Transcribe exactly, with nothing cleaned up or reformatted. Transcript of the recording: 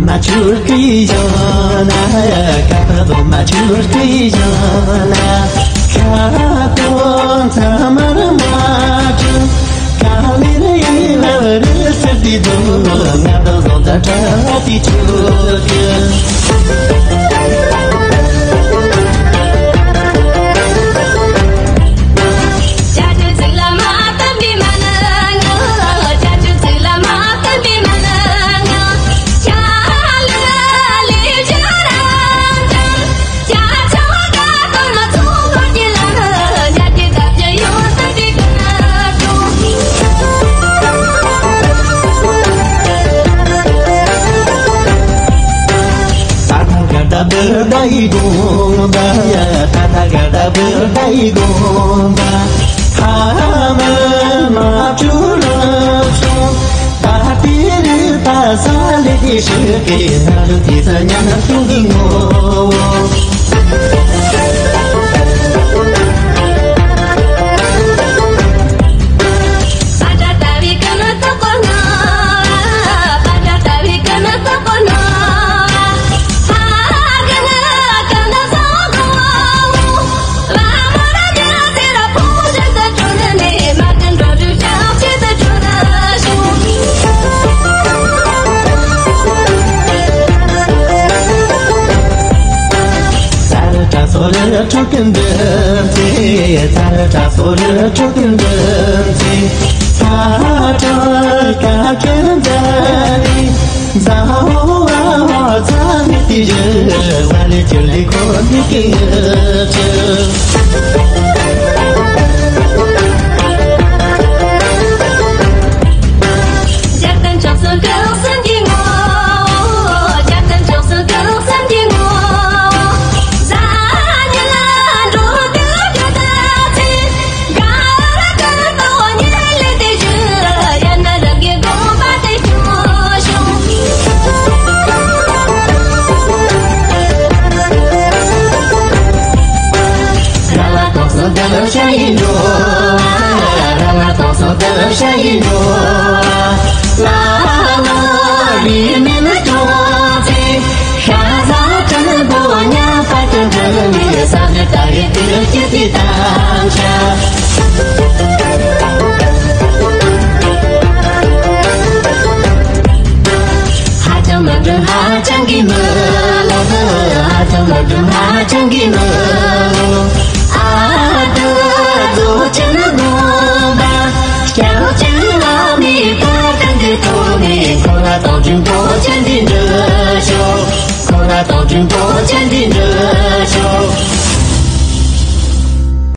མ་ཆུར་ཀི་ཡོ་ན། ཁ་ཐོ་མ་ཆུར་ཀི་ཡོ་ན། ཁ་ཐོ་ཚ་མར་མ་ཆུ། ཁ་ལི་རི་ལ་རི་སི་ཏི་དུ། ང་དོ་ཟོ་ད་ཁྲ་ཏི་ཆུ་ཀི།